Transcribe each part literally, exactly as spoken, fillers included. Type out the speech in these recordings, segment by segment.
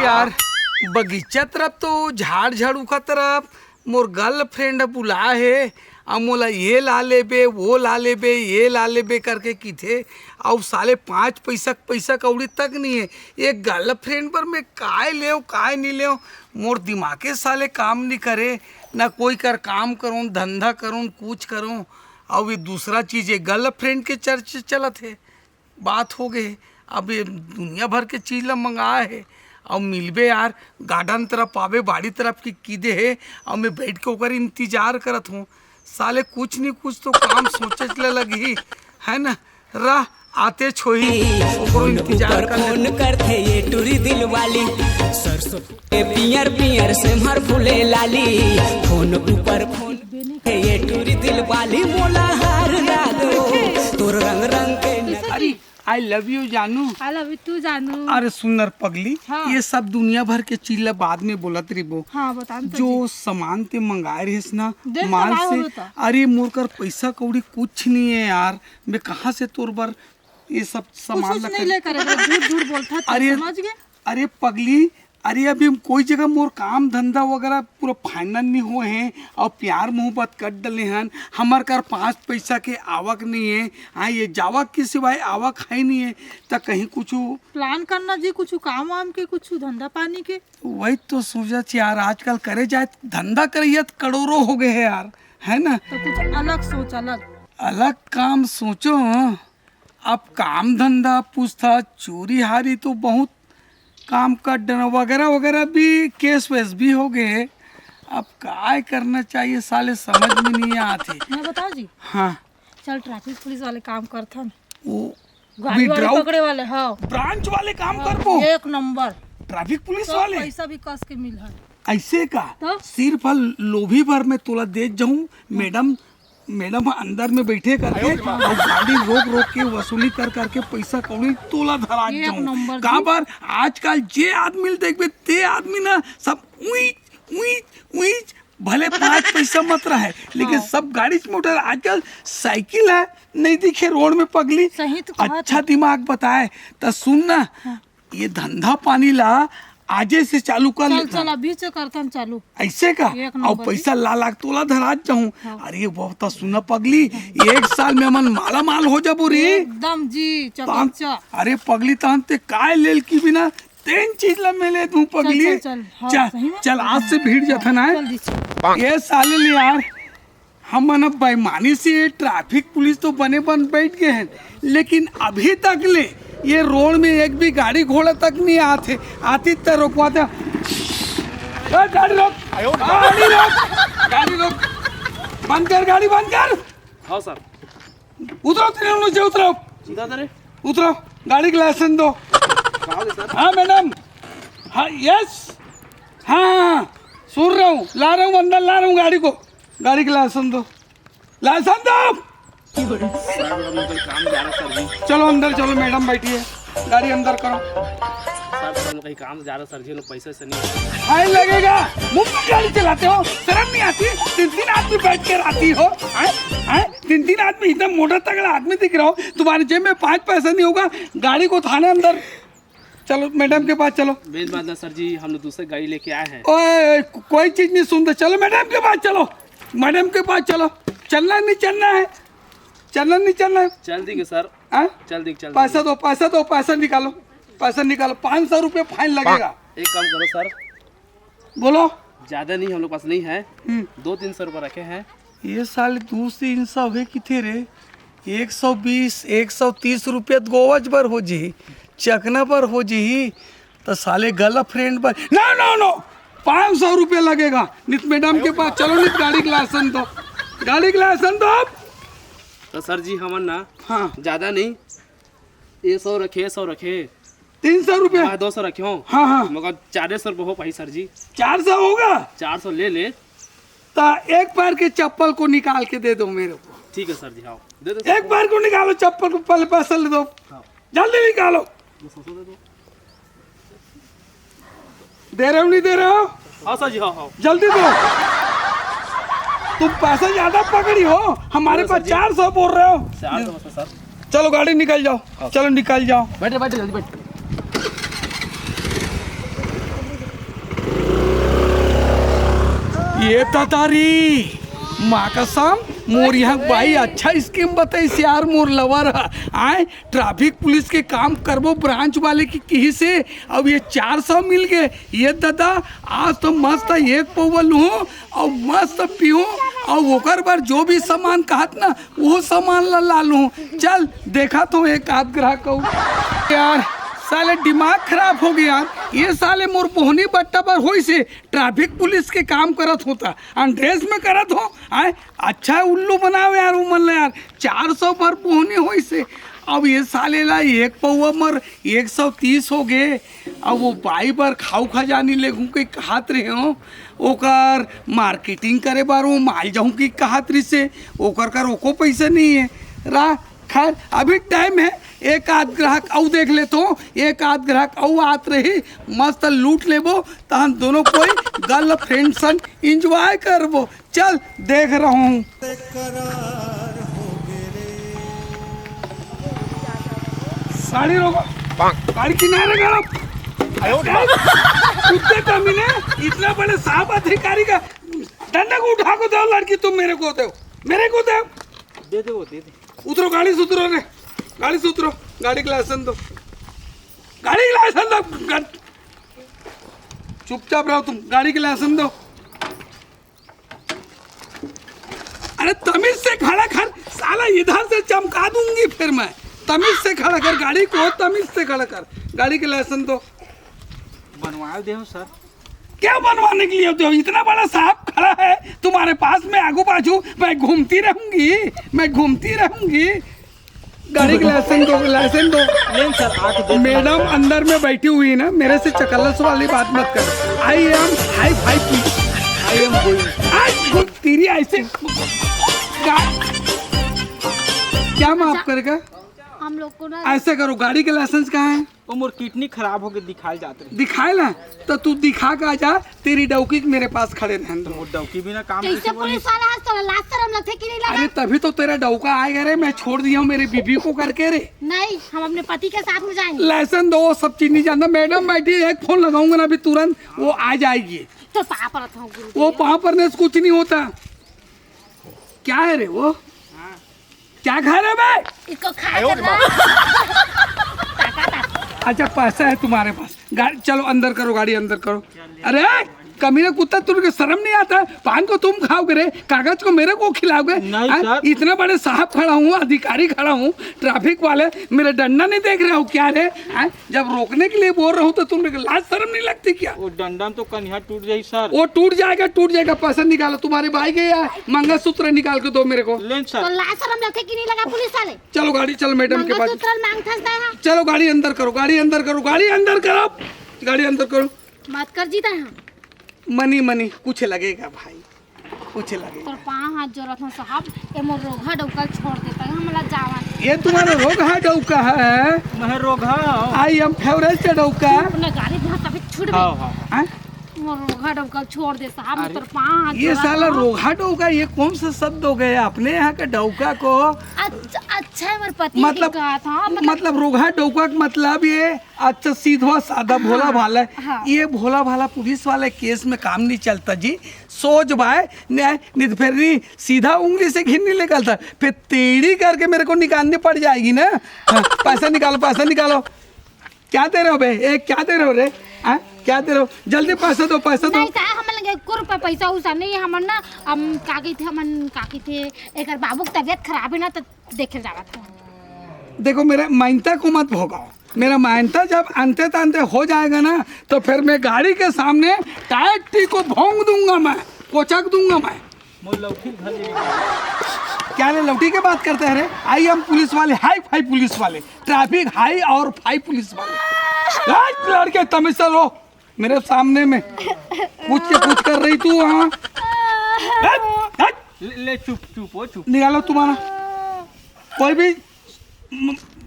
यार, बगीचा तरफ तो झाड़ झाड़ू का तरफ मोर गर्लफ्रेंड बुला हे, अब मोला ये ला लेबे, वो ला लेबे, ये ला लेबे करके किथे। अउ साले पाँच पैसा, पैसा कौड़ी तक नहीं है। ये गर्लफ्रेंड पर मैं काय लेव, काय नहीं लेव, मोर दिमागे साले काम नहीं करे। ना कोई कर काम करूँ, धंधा करूँ, कुछ करूँ। अउ ये दूसरा चीज, ये गर्लफ्रेंड के चर्च चलत है। बात हो गए। अब ये दुनिया भर के चीज ला मंगाए हे, अब मिलबे यार, गार्डन तरफ आबे, बाड़ी तरफ की कीदे हे। अब मैं बैठ के ओकर इंतजार करत हूँ। साले कुछ नहीं कुछ तो काम सोचे ले लगही, है ना? रह, आते छोही, ओकरो फोन इंतजार ऊपर कर फोन लेते। करथे ये टूरी दिल वाली, सरसों के पियर पियर से मर फूले लाली। फोन ऊपर फोन करथे ये टूरी दिल वाली, मोला हार ला दो तोर रंग रंग के न- अरे, आई लव यू जानू। आई लव यू टू जानू। अरे सुंदर पगली, हाँ। ये सब दुनिया भर के चीज ला बाद में बोलत रहिबो। हाँ, बता न तो जो जी। सामान ते मंगाए रहिस ना, दे तो माल लाए से। होबे तो। अरे मोर कर पैसा कौड़ी कुछ नहीं है यार, मैं कहाँ से तोर बर ये सब कुछ सामान कुछ ला नहीं खरीद- ले करे, झूठ झूठ बोलता था, अरे, समझ गए? अरे पगली, अरे अभी कोई जगह मोर काम धंधा वगैरह पूरा फाइनल नहीं हुए हैं, और प्यार मोहब्बत कर डले हन, हमार कर पाँच पैसा के आवक नहीं है। हाँ, ये जावक के सिवाय आवक है नहीं है, तो कहीं कुछ प्लान करना जी, कुछ काम वाम के, कुछ धंधा पानी के। वही तो सोचा छी यार, आजकल करे जाए धंधा करिए तो करोड़ों हो गए हैं यार, है ना? तो कुछ अलग सोच, अलग। अलग काम सोचो। अब काम धंधा पूछता, चोरी हारी तो बहुत काम कर डरना वगैरह वगैरह भी, केस वेस भी हो गए। अब काय करना चाहिए साले, समझ में नहीं आते। मैं बताओ जी। हाँ। चल ट्रैफिक पुलिस वाले काम करथन। वो गाड़ी वाले विड्राउ- पकड़े वाले, हाँ। ब्रांच वाले काम हाँ, करबो। एक नंबर। ट्रैफिक पुलिस सब वाले? पैसा भी कस के मिल है। ऐसे का? तो? सिर्फ लोभी भर में तोला दे जाऊं, मैडम, मैडम अंदर में बैठे करके और गाड़ी रोक रोक के वसूली कर करके पैसा कौड़ी तोला धरा एक जाऊं। नंबर जी। काबर आजकल जे आदमी ल देखबे ते आदमी ना सब उइच, उइच, उइच, भले पाँच पैसा मत रहे, लेकिन हाँ। सब गाड़ी से मोटर, आजकल साइकिल है, नहीं दिखे रोड में पगली। सही तो कहा अच्छा था। दिमाग बताए, त सुन ना, हाँ। ये धंधा पानी ला आजे से चालू कर चल, लेथन। चल, अभी से करथन चालू। ऐसे का? एक नंबर और पैसा जी। ला लाख तोला धरात जाऊं। हाँ। अरे, बहुत सुन ना पगली, एक साल में हमन माला माल हो जाबो रे। एकदम जी, तहन, चकाचक। अरे पगली, तहन ते काय लेल की बिना तेन चीज ला मिले तू पगली। चल, चल, चल। हाँ, चल, सही में? चल, आज से भीड़ जथन आए। चल दी, चल। ये साले ले यार, हमन अब बेईमानी से ये ट्रैफिक पुलिस तो बने बन बैठ गए हैं, लेकिन अभी तक ले ये रोड में एक भी गाड़ी घोड़ा तक नहीं आते। आती तो रुकवाते। ए, गाड़ी रोक, गाड़ी रोक, गाड़ी रोक, बंद कर, गाड़ी बंद कर। हाँ सर। उतरो, तीनों नीचे उतरो। सीधा उतरे। उतरो, गाड़ी का लाइसेंस दो। कहाँ दे सर? हाँ मैडम, हाँ, यस, हाँ, हाँ, हाँ, सुन रहा हूँ, ला रहा हूँ, अंदर ला रहा हूँ गाड़ी को, गाड़ी का लाइसेंस दो, लाइसेंस दो। सर, हम लोग कहीं काम जा रहा सर जी। चलो अंदर चलो, मैडम बैठी है, गाड़ी अंदर करो। सर, हम लोग कहीं काम जा रहा सर जी, हम लोग पैसे से नहीं। फाइन लगेगा, मुफ्त गाड़ी चलाते हो, शर्म नहीं आती? तीन तीन आदमी बैठ कर आती हो, हैं? हैं? तीन तीन आदमी, इतना मोटा तगड़ा आदमी दिख रहा हो, तुम्हारे जेब में पाँच पैसा नहीं होगा, गाड़ी को थाने अंदर। चलो मैडम के पास चलो। मेन बात ना सर जी, हम लोग दूसरे गाड़ी लेके आए हैं। ओए, को-, कोई चीज नहीं सुनते, चलो मैडम के पास चलो, मैडम के पास चलो। चलना नहीं चलना है, चलना नहीं चलना है। चल देंगे सर। हाँ? चल देंगे, चल पैसा देंगे। दो, पैसा दो, पैसा निकालो, पैसा निकालो, पाँच सौ रुपये फाइन लगेगा। एक काम करो सर। बोलो। ज्यादा नहीं, हम लोग पास नहीं है। हम्म। दो तीन सौ रुपये रखे हैं। ये साले दो तीन सौ है किथे रे? एक सौ बीस, एक सौ तीस रुपये तो गोवज बर हो जी, चकना पर हो जी, तो साले गर्लफ्रेंड पर, नो, नो, नो, पाँच सौ रुपये लगेगा। नित मैडम के पास चलो, नित गाड़ी का लाइसेंस दो, गाड़ी का लाइसेंस दो आप। तो सर जी, हमन ना हाँ। ज्यादा नहीं, ये सौ रखे, सौ रखे। तीन सौ रुपया? हाँ, दो सौ रखे हो। हाँ, हाँ। मगर चार सौ रुपये हो पाई सर जी। चार सौ होगा? चार सौ ले ले। तो एक पैर के चप्पल को निकाल के दे दो मेरे को। ठीक है सर जी, हाँ, दे दो सर। एक पैर को निकालो चप्पल को, पहले पैसा ले दो। हाँ। जल्दी निकालो। दो सौ दे दो। दे रहे हो, नहीं दे रहे हो? हाँ सर जी, हाँ, हाँ। जल्दी दो। तुम पैसे ज्यादा पकड़ी हो, हमारे बोलो पास सर जी। चार सौ बोल रहे हो। चार सौ बस सर। चलो गाड़ी निकल जाओ, हाँ। चलो निकल जाओ। बैठे, बैठे, जल्दी बैठ। ये ददा रे, माँ कसम, मोर यहाँ बाई अच्छा स्कीम बताइस यार, मोर लवर ह। आय, ट्रैफिक पुलिस के काम करबो ब्रांच वाले के किहिसे, अब ये चार सौ मिल गए। ये ददा, आज तो मस्त एक पौवा लूहूँ अउ मस्त पीहूँ, अउ ओकर बर जो भी सामान कहत ना, वो सामान ला ला लूहूँ। चल, देखत हों एक आध ग्राहक अउ। यार, साले दिमाग खराब हो गया यार। ये साले मोर बोहनी बट्टा बर होइसे, ट्रैफिक पुलिस के काम करत हों त अनड्रेस में करत हों। आय, अच्छा उल्लू बनावे यार, उमन ला यार, चार सौ बर बोहनी होइसे। अब ये साले ला एक पौवा मर एक सौ तीस हो गे। अब वो बाई बर खाऊ खजानी लेगहूँ के कहत रहे हों, ओकर मार्केटिंग करे बर वो माल जाहूँ के कहत रहिसे, ओकर कर ओको पैसा नहीं है। रा, खैर, अभी टाइम है, एक आध ग्राहक अउ देख लेथों, एक आध ग्राहक अउ आत रही, मस्त लूट लेबो, तहन दोनों कोई गर्लफ्रेंड सन एंजॉय करबो। चल, देख रहा हूँ। गाड़ी रोको, गाड़ी किनारे करो। कुत्ते कमीने, इतना बड़े सांप अधिकारी का डंडा को उठा को दो लड़की, तुम मेरे को दो, मेरे को दो। दे दे, वो दे दे। उतरो, गाड़ी से उतरो रे, गाड़ी से उतरो, गाड़ी के लाइसेंस दो, गाड़ी के लाइसेंस दो। गा- चुपचाप रहो तुम, गाड़ी के लाइसेंस दो। अरे तमीज से खड़ा कर साला, इधर से चमका दूंगी फिर मैं। तमीज से खड़ा कर गाड़ी को, तमीज से खड़ा कर। गाड़ी के लाइसेंस दो। बनवा दे हो सर। क्या बनवाने के लिए होते हो? इतना बड़ा सांप खड़ा है तुम्हारे पास में, आगू बाजू, मैं घूमती रहूंगी, मैं घूमती रहूंगी। गाड़ी के लाइसेंस दो, लाइसेंस दो। लेन सर, आके दे। मैडम अंदर में बैठी हुई है ना, मेरे से चकलस वाली बात मत कर। I am high five, I am going। आज तेरी ऐसे गा- क्या माफ करेगा? हम लोग को ना ऐसा करो, गाड़ी के लाइसेंस कहाँ है? वो मोर किडनी खराब होके दिखाए जात रही। दिखाए ला? तो तू दिखा के आ जा, तेरी डौकी मेरे पास खड़े रहन दो। वो डौकी भी ना काम कैसे कैसे बोली? पुलिस वाला है, तोरा लाज शरम लगथे कि नहीं लगा? अरे तभी तो तेरा डौका आएगा रे, मैं छोड़ दिया हूँ मेरी बीबी को करके रे। नहीं, हम अपने पति के साथ में जाएंगे। लाइसेंस दो, वो सब चीज नहीं जानता। मैडम बैठी है, एक फोन लगाऊंगा ना अभी तुरंत, वो आ जाएगी। तो पाँव परत हूँ गुरुजी। वो पाँव परने से कुछ नहीं होता। क्या है रे वो? क्या खा रहे हो बे? इसको खा कर ना। अच्छा, पैसा है तुम्हारे पास। गाड़ी, चलो अंदर करो, गाड़ी अंदर करो। अरे कमीना कुत्ता, तुमको शर्म नहीं आता? पान को तुम खाओगे रे, कागज को मेरे को खिलाओगे? नहीं हैं? सर। इतना बड़े साहब खड़ा हूँ, अधिकारी खड़ा हूँ, ट्रैफिक वाले, मेरा डंडा नहीं देख रहे हो क्या रे? हैं? जब रोकने के लिए बोल रहा हूँ तो तुम लाज शर्म नहीं लगती क्या? वो डंडा तो कन्हिया टूट जाई सर। वो टूट जाएगा, टूट जाएगा। पैसा निकालो, तुम्हारे भाई के या मंगलसूत्र निकाल के दो मेरे को। लेन तो सर। लाज शरम लगथे कि नहीं लगा पुलिस वाले? चलो गाड़ी, चलो मैडम के पास। मंगलसूत्र मांगथस ना है। चलो गाड़ी अंदर करो, गाड़ी अंदर करो, गाड़ी अंदर करो, गाड़ी अंदर करो। मत कर जीता है। मनी मनी कुछ लगेगा भाई, कुछ लगेगा। तोर पाँव हाथ जोड़त हूँ साहब, ए मोर रोगहा डौका छोड़ देता है, हमला जावन। ये तुम्हारा रोगहा डौका है? मैं रोगहा हूँ। I am favourite डौका। अपना गाड़ी धर तभी छूट गई। हाँ, हाँ, हाँ। हैं? मोर रोगहा डौका छोड़ दे साहब, अरे, तोर पाँव हाथ ये जोड़त साला हूँ। रोगहा डौका, ये कौन सा शब्द हो गया अपने यहाँ का डौका को? अच्छा, अच्छा है, मेरे पति मतलब, कहा था, मतलब, मतलब रोगहा डौका का मतलब ये अच्छा, सीधा साधा भोला हाँ, भाला है। हाँ। ये भोला भाला पुलिस वाले केस में काम नहीं चलता जी। सोच भाई, न्याय नित फेर नहीं, सीधा उंगली से घिन नहीं निकलता, फिर टेढ़ी करके मेरे को निकालनी पड़ जाएगी ना। हाँ, पैसा निकालो, पैसा निकालो। क्या दे रहे हो बे? ए, क्या दे रहे हो रे? हाँ, क्या दे रहे हो? जल्दी पैसा दो, पैसा दो। नहीं साहब, हम लगे एको रुपया पैसा उसा नहीं है, हमन ना, हम का कहिथे, हमन का कहिथे, एकर बाबू की तबीयत खराब है ना, तो देखे जावत हूँ। देखो, मेरे मानता को मत भोगाओ। मेरा मानता जब अंते तंते हो जाएगा ना, तो फिर मैं गाड़ी के सामने टायर टी को भोंग दूंगा मैं, कोचक दूंगा मैं। मोर लौठी घर ले। क्या रे, लौठी के बात करते हैं रे? I am पुलिस वाले, हाई फाई पुलिस वाले, ट्रैफिक हाई और फाई पुलिस वाले। हट, लड़के तमीज से रहो मेरे सामने में। पूछ के कुछ कर रही तू वहाँ। हट, हट। ले, ले, चुप, चुप, हो चुप। निकालो तुम्हारा कोई भी।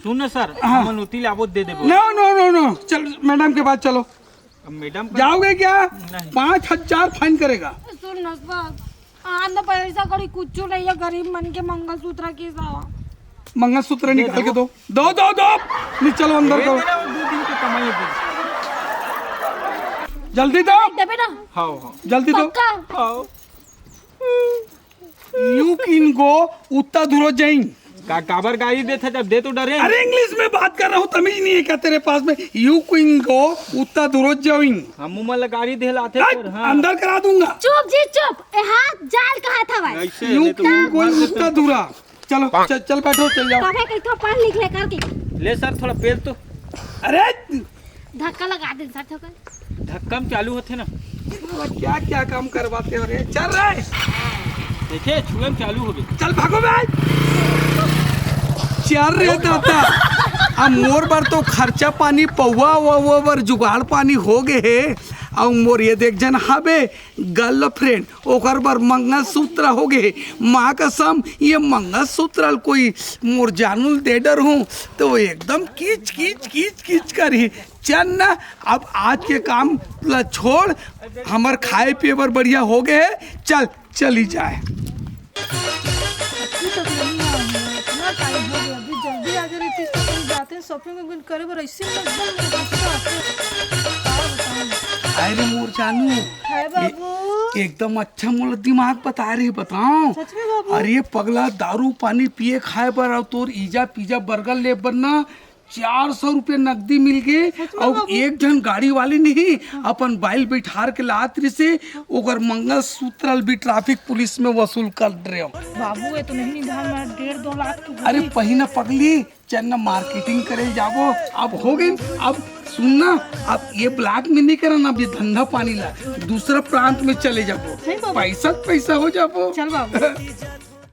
सुन ना सर, हाँ। हमन उती ले आबो, दे देबो। No, no, no, no। चल, मैडम के पास चलो। अब मैडम का जाओगे क्या? नहीं। पाँच हजार फाइन करेगा। सुन ना सर, आंधा पैसा कौड़ी कुछ नहीं है, गरीब मन के मंगलसूत्र के सावा। मंगलसूत्र दे निकाल के दो। दो, दो, दो, दो। नहीं, चलो अंदर दे करो। देना, वो दो दिन की कमाई है। जल्दी दो। देबे ना? हाँ, हाँ। जल्दी दो। पक्का? हाँ। यू किन गो उत्ता दुरो जइन। का काबर गारी देथे जब दे तो डरे? अरे, इंग्लिश में बात कर रहा हूँ, तमीज नहीं है क्या तेरे पास में? यू किन गो उत्ता दुरो जइन। हम मुंह में गारी दे लाते हट, फिर, हाँ। अंदर करा दूंगा। चुप जी चुप, ए हाथ जाल कहा था भाई। ऐसे यू ले तो किन गो उत्ता दुरा। चलो, चल, चल बैठो, चल जाओ। तबे कहीं तो पढ़ लिख ले करके। ले सर, थोड़ा पेल तो। अरे, धक्का लगा दे सर, ठोकर। धक्का में चालू होथे ना। क्या क्या काम करवाते हो रे? चल रहे। देखे, छुए में चालू हो गए। चल भागो बे। चल रे दादा, अब मोर बर तो खर्चा पानी, पौवा वौवा बर जुगाड़ पानी हो गए हे। अउ मोर ये देख जन हाबे गर्लफ्रेंड, ओकर बर मंगलसूत्र हो गए। माँ कसम, ये मंगलसूत्र ल कोई मोर जानू ल दे डर हूँ तो वो एकदम कीच कीच कीच कीच करही। चल ना, अब आज के काम ला छोड़, हमर खाए पिए बर बढ़िया हो गए हे। चल, चली जाए। अभी तक नहीं आए हैं, इतना टाइम हो गया। अभी जल्दी आ गए रहते तो कहीं जाते हैं शॉपिंग वॉपिंग करे बर। ऐसे में एकदम गुस्सा आते हैं। का बताऊं? अरे मोर जानू, है बाबू। एकदम अच्छा मोला दिमाग बता रहे, बताओ। सच में बाबू? अरे पगला, दारू पानी पिए खाए बर अउ तोर इजा पिज्जा बर्गर ले बर ना चार सौ रुपया नकदी मिल गे। सच में अउ बाबू? एक झन गाड़ी वाले नहीं, अपन बाइल बिठार के लात रिसे, ओकर मंगलसूत्र ल भी ट्रैफिक पुलिस में वसूल कर रहे हो। बाबू, ये तो नहीं निधान में डेढ़ दो लाख की अरे होगी। पहिना पगली, चल ना मार्केटिंग करे जाबो। अब हो गई, अब सुन ना, अब ये ब्लॉक में नहीं करना, अब ये धंधा पानी ला, दूसरा प्रांत में चले जाबो। सही बाबू। पैसा पैसा हो जाबो। चल बाबू।